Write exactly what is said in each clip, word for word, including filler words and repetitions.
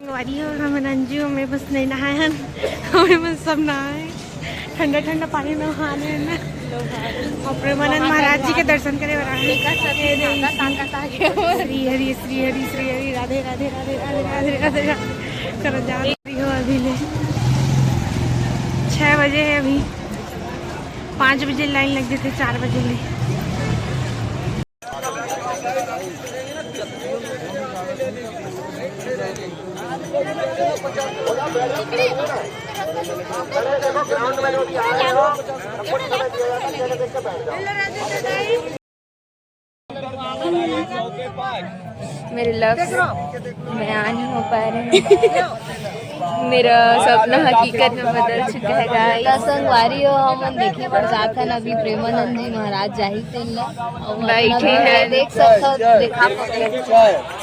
संगवारी हो, हमन अंजू, हमन बस नहीं नहाए हन, हमन बस सब नहाए, ठंडा ठंडा पानी में नहाने हन ना। और प्रेमानंद महाराज जी के दर्शन करे बर आए हन। श्री हरि, श्री हरि, श्री हरि, राधे राधे राधे राधे राधे राधे राधे। करो जा रही हो अभी ले, छः बजे है अभी, पाँच बजे लाइन लग जाते, चार बजे ले। मेरे लफ्ज बयान नहीं हो पा रहे हैं। मेरा सपना हकीकत में बदल चुका है, गाइस। त संगवारी हो, हमन देखे बर जात हन अभी प्रेमानंद जी महाराज जाही तेन ला। अउ बइठे हन। देख सकथव, देखा सकथव।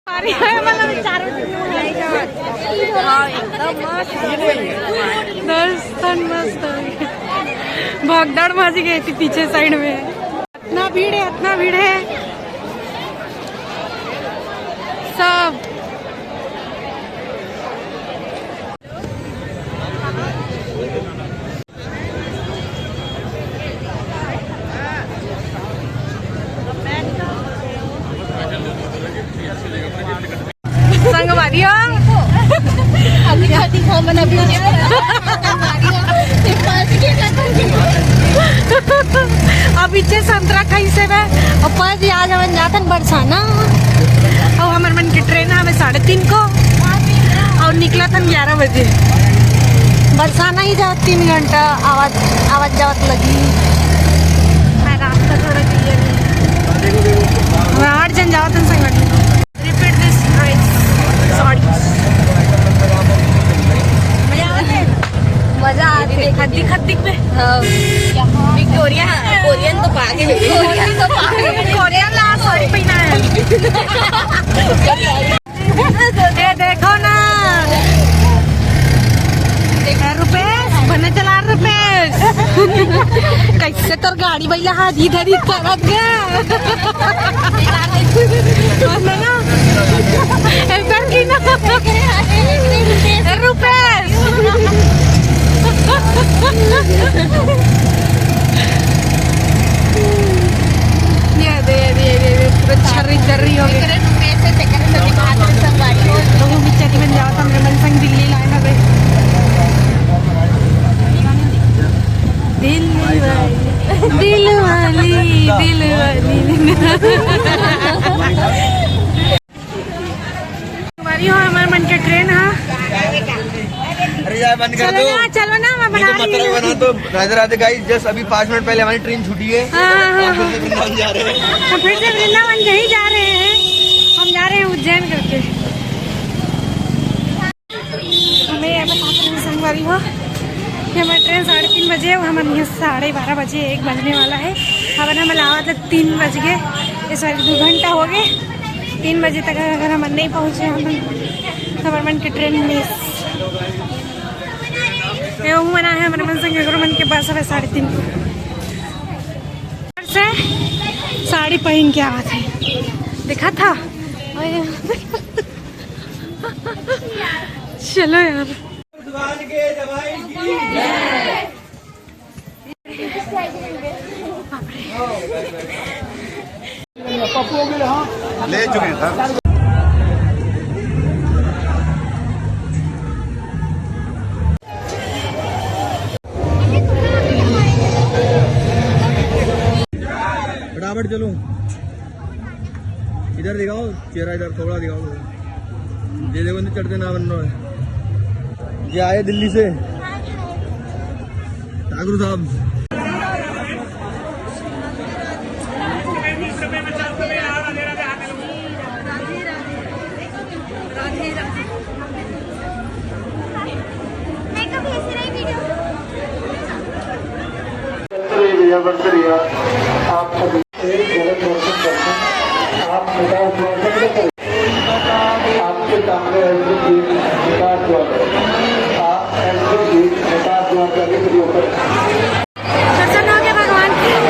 अरे, मतलब, चारों चीज़ में है। हाँ, एकदम मस्त। दर्शन मस्त हो गया। भगदड़ मच गई थी पीछे साइड में। इतना भीड़ है, इतना भीड़ है। सब संगवारी हो। अभी खाती खाओ, मन अभी अभी इच्छे संतरा खाई से ना, और पाँच आज हमन जातन बरसाना, और हमर मन के ट्रेन हवे साढ़े तीन को, और निकला थन ग्यारह बजे। बरसाना ही जात तीन घंटा आवत, आवत जावत लगी। हाँ, रास्ता थोड़ा क्लियर नहीं। हमन आठ जन जावत हन संगवारी। Repeat this twice. Sorry. मजा आते। खद्दी खद्दी पे। हाँ। विक्टोरिया, कोरियन तो पागे। कोरियन तो पागे। कोरियन ला सॉरी पहना है। ये देखो ना। रुपेश, बने चला रुपेश। कैसे तोर गाड़ी बैला हा धीरे धीरे करत गे। ना, ना। एक बार की ना। रुपेश। ये दे, ये दे, ये दे, ये दे, पूरा छर्री छर्री हो गई। एकरे रुपेश से, एकरे से दिखा दे संगवारी हो। तो वो भी चटनी बन जाओ, तो हमरे मन संग दिल्ली लाए हवे। दिल वाली, दिल वाली, दिल वाली। संगवारी हो, हमर मन के ट्रेन हा। अरे यार, बंद कर चलो दो। ना, चलो ना, मैं ये बना तो रही मतलब हूँ। बना दो। राधे राधे गाइस, जस्ट अभी पाँच मिनट पहले हमारी ट्रेन छूटी है। हाँ, हाँ, हम फिर से वृंदावन जा रहे हैं। हम फिर से वृंदावन यहीं जा रहे हैं। हम जा रहे हैं उज्जैन करके। हमें ये बता दो संगवारी हो कि हमारी ट्रेन साढ़े तीन बजे है, हमन यहाँ साढ़े बारह बजे, एक बजने वाला है। अब ना, हमन आवत तीन बज गए, इस बार दो घंटा हो गए। तीन बजे तक अगर हमन नहीं पहुँचे, हमन, हमर मन के ट्रेन मिस। ये वो मना है, हमर मन संग एकरो मन के बस हवे साढ़े तीन को। से साड़ी पहन के आवत है, देखा था। चलो यार। ले चुके हैं सर। फटाफट चलो, इधर दिखाओ चेहरा, इधर थोड़ा दिखाओ। ये देखो, इनसे चढ़ते ना बन रहा है। ये आए दिल्ली से ठाकुर साहब। मैं कभी ऐसे नहीं वीडियो। आप सभी एक गलत दर्शन करते हैं। आप निकाल द्वार बंद करें। आपके सामने एग्जिट गेट निकाल द्वार है। आप एग्जिट गेट निकाल द्वार का भी प्रयोग करें। दर्शन हो गया भगवान की। हो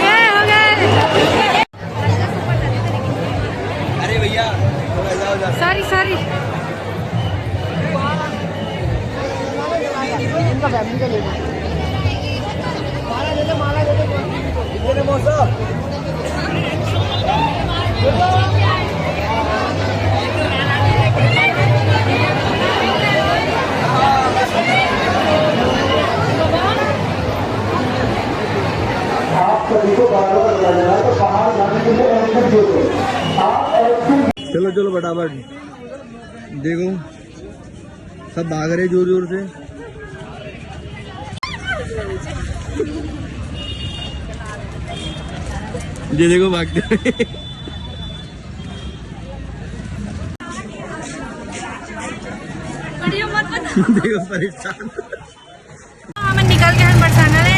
गया, हो गया। अरे भैया, थोड़ा जाओ, जाओ। Sorry, sorry. आप सभी को बार बार बताया जा रहा है, तो बाहर जाने के लिए एंट्री दे दो। आप एंट्री चलो, चलो, फटाफट। देखो, सब भाग रहे जोर जोर से। ये देखो, भागते हुए। देखो, परेशान। हमन निकल गए हैं बरसाना ले।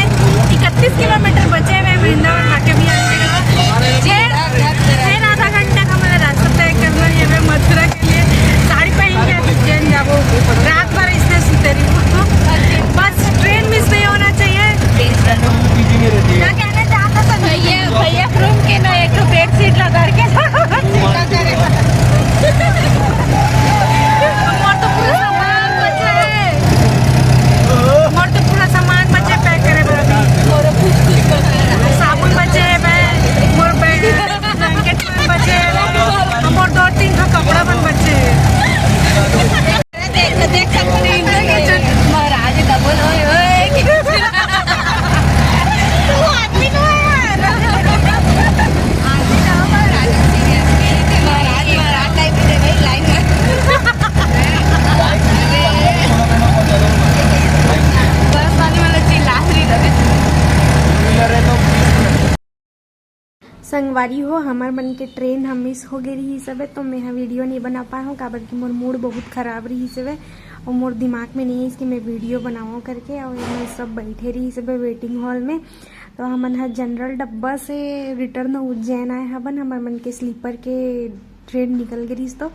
इकतीस किलोमीटर बचे हुए हैं वृंदावन जाके भी आने का। छः, छः आधा घंटा का हमारा रास्ता तय करना है। मैं मथुरा के लिए साड़ी पहन के उज्जैन जाबो। रात भर इसने सुते रही हूँ। बस ट्रेन मिस नहीं होना चाहिए। क्या कहना चाहता था भैया? भैया रूम के ना एक तो बेड शीट लगा के। मोर तो पूरा सामान बचा है। मोर तो पूरा सामान बचे पैक करे बर। मोर कुछ कुछ बचा है। साबुन बचे है, मोर बेड ब्लैंकेट बचे है, मोर दो तीन ठो कपड़ा मन बचे है। देख, देख सकते हैं, महाराज डबल होए, होए, कि वो आदमी तो है यार। आदमी तो है, महाराज, seriously, महाराज, महाराज type के भाई, लाइन में। बस वाली वाला चिल्ला रही है। संगवारी हो, हमर मन के ट्रेन ह मिस हो गे रिहिस हवे, तो मैं ह वीडियो नइ बना पाए हव, काबर कि मोर मूड बहुत खराब रिहिस हवे अउ मोर दिमाग में नइ आइस कि मैं वीडियो बनावव करके। अउ एमन सब बैठे रिहिस हवे वेटिंग हॉल में, तो हमन ह जनरल डब्बा से रिटर्न उज्जैन आए हवन। हमर मन के स्लीपर के ट्रेन निकल गे रिहिस, तो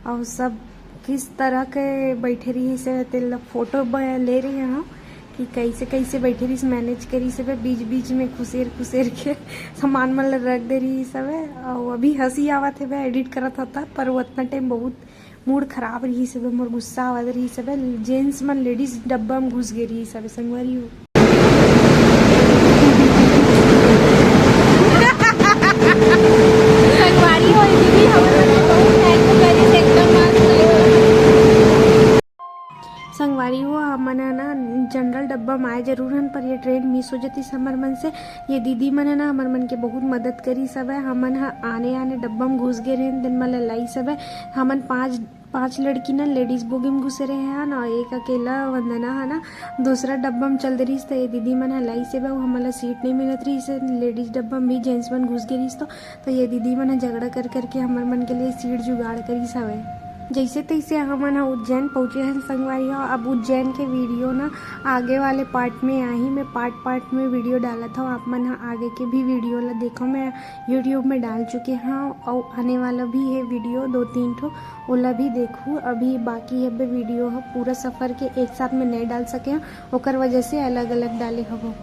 अउ सब किस तरह के बैठे रिहिस हवे, तेला फोटो ब-, ले रहे हव कि कैसे कैसे बैठे रिहिस, मैनेज करिस हवे, बीच बीच में खुसेर खुसेर के सामान मन ल रख दे रिहिस हवे। अउ अभी हंसी आवत हवे, एडिट करत हव त, पर वो अतना टाइम बहुत मूड खराब रिहिस हवे, मोर गुस्सा आवत रिहिस हवे। जेंट्स मन लेडीज डब्बा में घुस गे रिहिस हवे, संगवारी हो। संगवारी हो, दीदी, हमर मन के बहुत help करिस, एकदम मस्त। संगवारी हो, हमन ह ना जनरल डब्बा म आए जरूर हन, पर ये ट्रेन मिस हो जतिस हमर मन से। ये दीदी मन ह ना हमर मन के बहुत मदद करिस हवय। हमन ह आने आने डब्बा म घुस गे रहेन, तेन मन ल लाइस हवय। हमन पांच पांच लड़की ना लेडीज बोगी में घुसे रहे हन, अउ एक अकेला वंदना ह ना दूसरा डब्बा में चल दे रहिस, त ये दीदी मन ह लाइस हवय, अउ हमन ला सीट नइ मिलत रहिस, लेडीज डब्बा में भी जेंट्स मन घुस गे रहिस, तो, तो ये दीदी मन ह झगड़ा कर करके हमर मन के लिए सीट जुगाड़ करिस हवय। जैसे तैसे हमन ह उज्जैन पहुंचे हन संगवारी हो। अब उज्जैन के वीडियो ना आगे वाले पार्ट में आही, मैं पार्ट पार्ट में वीडियो डालत हव, आप मन ह आगे के भी वीडियो ला देखो, मैं YouTube में डाल चुके हव, अउ आने वाला भी है वीडियो दो तीन ठो, ओला भी देखहू। अभी बाकी हबे वीडियो ह, पूरा सफर के एक साथ में नइ डाल सके हव, ओकर वजह से अलग-अलग डाले हवो।